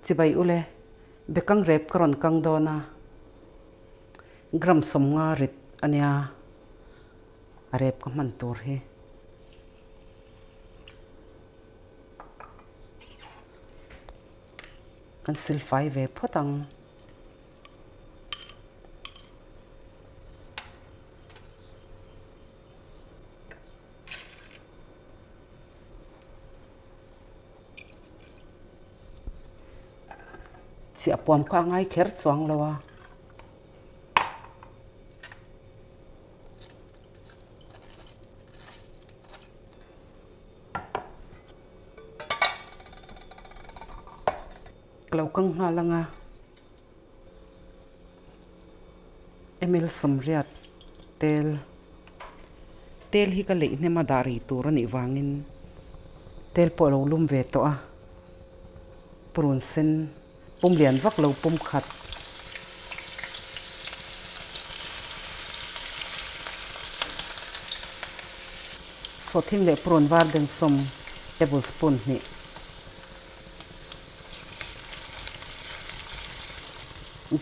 Chibai ule, bekang rep ka rawn kang dawn a, gram 50 rit a nia a rep ka hman tur hi. Kan silfai ve phawt ang. Chiah puam kha a ngai kher chuang lo a. Ka lo kang nghal ang a. Ml 80 tel tel hi ka leih hnem a dah rei tur a nih vangin tel pawh a lo lum ve tawh a, purun sen pum lian vak lo pum khat. Sawhthing leh purun var den sawm tablespoon hnih.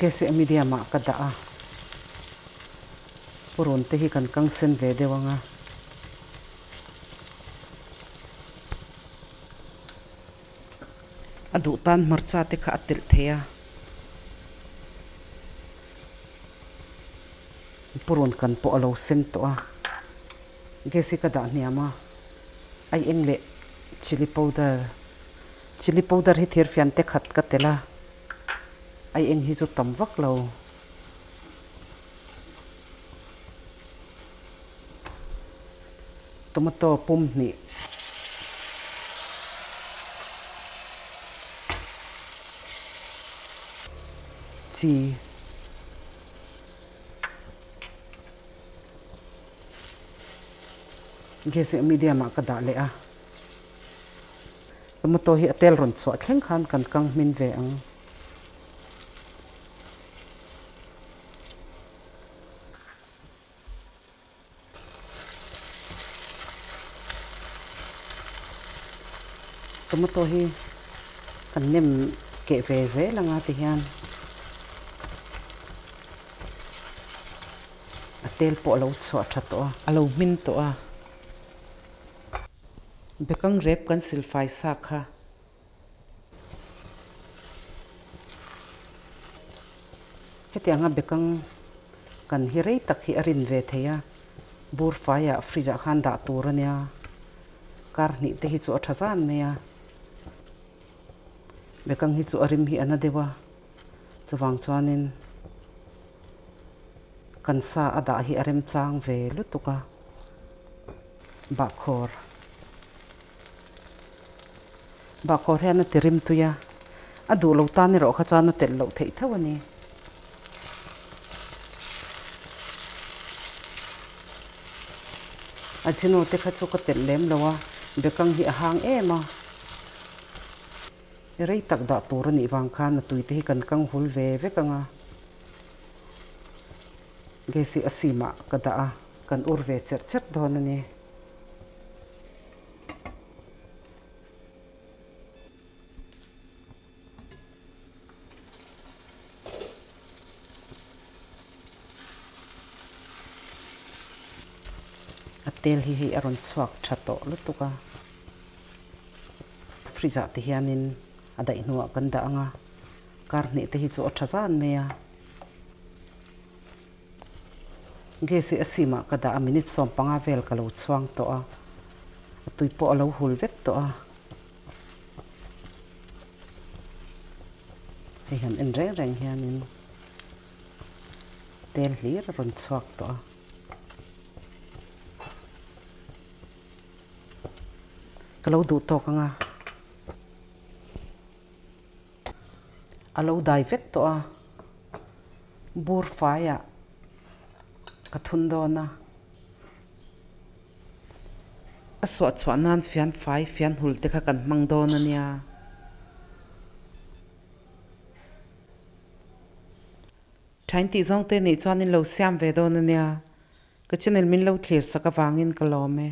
Gas hi a medium ah ka dah a, purun te hi kan kang sen ve deuh ang a. A duh tan hmarcha te kha a telh thei a. Purun kan pawh a lo sen tawh a, gas hi ka dah hniam a, ai eng leh chilli powder. Chilli powder hi thirfian te khat ka telh a, ai eng hi chu tam vak lo. Tomato pum hnih. Chi. Gas hi a medium ah ka dah leh a. Tomato hi a tel rawn chhuah thleng khan kan kang hmin ve ang. Tomato hi kan nem keh ve zel anga ti hian a tel pawh a lo chhuah tha tawh a, a lo hmin tawh a. Bekang rep kan silfai sa kha. Hetianga bekang kan hi rei tak hi a rin ve thei a, bur faiah fridge ah khan dah tur a nia, kar hnih te hi chu a tha zan mai a, bekang hi chu a rim hi a na deuh a, chuvang chuanin kan sa a dah hi a remchang ve lutuk a, bahkhawr. Bahkhawr hian a ti rim tui a, a duh lo tan erawh kha chuan a telh loh theih tho a ni. Ajino te kha chu ka telh lem lo a, bekang hi a hang em a. Rei tak dah tur a nih vang khan a tui te hi kan kang hul ve vek ang a. Gas hi a sim ah ka dah a, kan ur ve cherh cherh dawn a ni. A tel hi hei a rawn chhuak tha tawh lutuk a, fridge ah te hianin a daih hnuah kan dah ang a, kar hnih te hi chu a tha zan mai a. Gas hi a sim ah ka dah a, minute 15 vel ka lo chhuang tawh a, a tui pawh a lo hul vek tawh a. Hei han en reng reng hianin tel hlir a rawn chhuak tawh a. Ka lo duh tawk ang a. A lo dai vek tawh a, bur faiah ka thun dawn a. A suah chhuah nan fian fai fian hul te kha kan hmang dawn a nia. Thain tih zawng te nih chuan in lo siam ve dawn a nia. Ka channel min lo thlir sak avangin ka lawm e.